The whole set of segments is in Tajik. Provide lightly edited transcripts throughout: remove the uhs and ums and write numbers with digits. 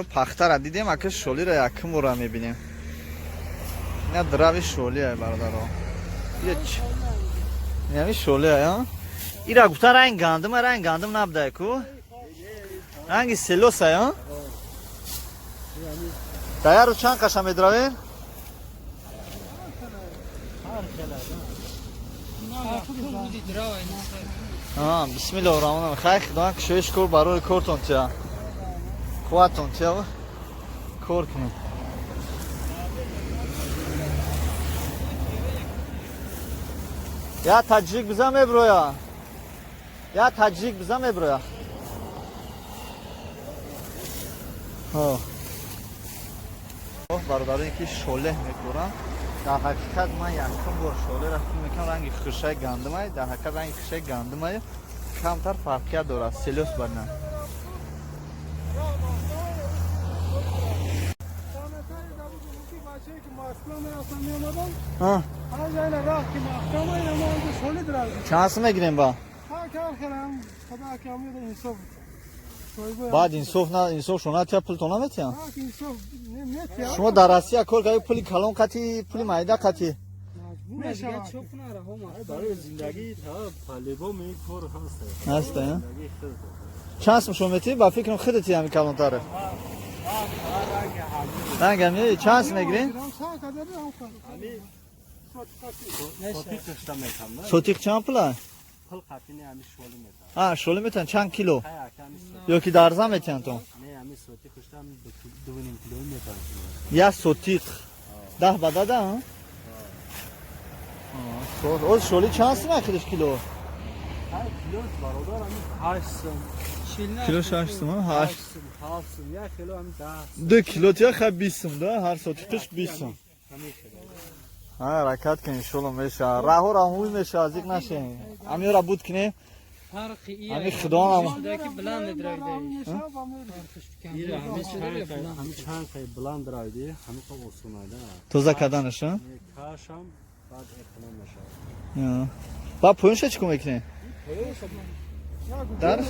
Пахтара дидем, ака, шолира якум бора мебинем. Ина драви шолия, бародаро. Инами шолия, а? Ира гуфта, ранг гандума, ранг гандум набудай ку, ранги селосай, а? Даяру чанд қаша медравем? Бисмиллоҳ раҳмон. Хайр, худованд кушоиш кор барои кортон тия, қувватон тия, кор кунед. Я таҷик биза меброя, я таҷик биза меброя. Бародароне ки шолеҳ мекоранд, дар ҳақиқат ман якум бор шолеҳра фикр мекунам ранги хушаи гандумай. Дар ҳақиқат ранги хушаи гандумай камтар фарқият дорад селёс бар на. Чанд сум мегирем ба? Баъд инсоф инсоф шуна тия, пултон наметиҳам. Шумо дар Россия кор кардӣ, пули калон қатӣ, пули майда қатӣ. Ҳаст, чанд сум шумо метиҳӣ? Ба фикрам, худати ҳами калонтаре рангам. Чанд сум мегирем? Сотиқ чанд пула? Шоли метиҳанд чанд кило ё ки дарза метиҳанд то? Як сотиқ 10 ба дада. Оз шоли чанд сум худаш кило? Кило 6 сум, ҳашт, 2 кило тия, хай, 20 сум да, ҳар сотиқиш 20 сум. Ҳаракат кун, иншолло меша. Раҳо ҳуй меша, зиқ нашем. Амиёра буд кунем. Ами худоам. Чанд баланд равиди, ҳами осонайда. Тоза карданаш ба поёнша чӣ кор мекунем? Дарш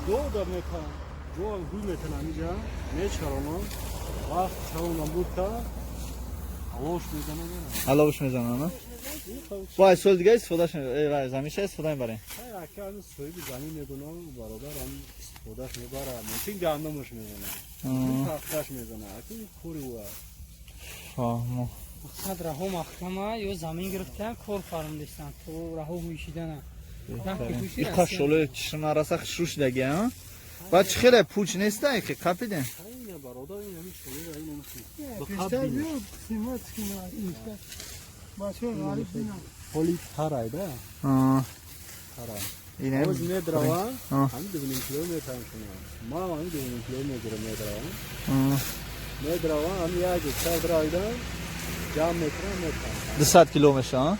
Дода мекунам, ҷо ҳуй метанам, иҷа мечаронам, вақт чаронам буд, алош мезанам. Аловш мезанам. Вай, соли дига истифодаш, вай, заминша истифода мебарем. Ака, соҳиби замин медонам, бародар, ам истифодаш мебара, мумкин гандумаш мезанам, пахташ мезанам, ака, кори ӯ. Фаҳмо. Мақсад, раҳо маҳкама ё замин гирифтан, кор фармудистан то раҳо ҳуйшидана. Иқа шоле чишм нараса, хушрӯ шидаги, а? Баъд чӣ хеле пуч неста, ки қапидем. Бародар, ин ҳамин шолера, ин Пештар биё, симат кина. Ҳоли тарайда. Тарай. Оз медрава, ҳамин 2,5 кило метавонам. Ма ҳамин 2,5 кило мегирам, медрава. Медрава, ҳамин як гектар дравида, ҷамъ мекунам, метавонам. 200 кило меша, а?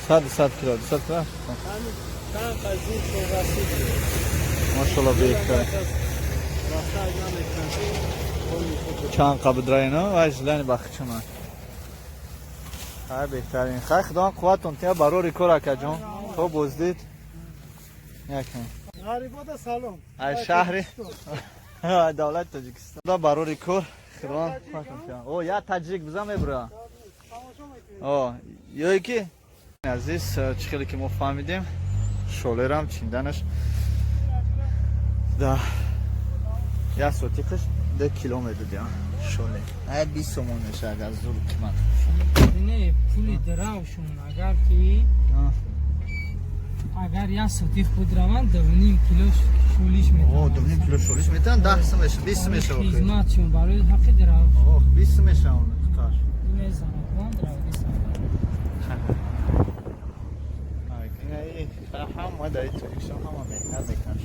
100, 200 кило, 200 кило. Чанд қазир расид. Машалло, беҳтар. Чанд қабдраина вай жилани бахчуна. Хай, беҳтарин. Хай, худованд қувватон тия, барори кор, акаҷон. То боздид. Якм. Ғарибода салом. Ай шаҳри давлати Тоҷикистон. Да, барори кор, худованд қувватон тия. О, я таҷик биза мебура. О, ёе ки азиз, чӣ хеле ки мо фаҳмидем, шолерам чинданаш да як сотиқаш 2 кило медодиам шоле. Ай, 20 сомон меша, агар зур қимат. Не, пули дравшун, агар ки агар як сотиқ будраванд, 2,5 кило шолиш О, 2,5 кило шолиш метавон, 10 сум меша, 20 сум меша. Хизматшон барои ҳаққи драв. Ох, 20 сум меша он қаш. Мезанад, драв. Ҳама дар Тоҷикистон ҳама меҳнат мекунанд.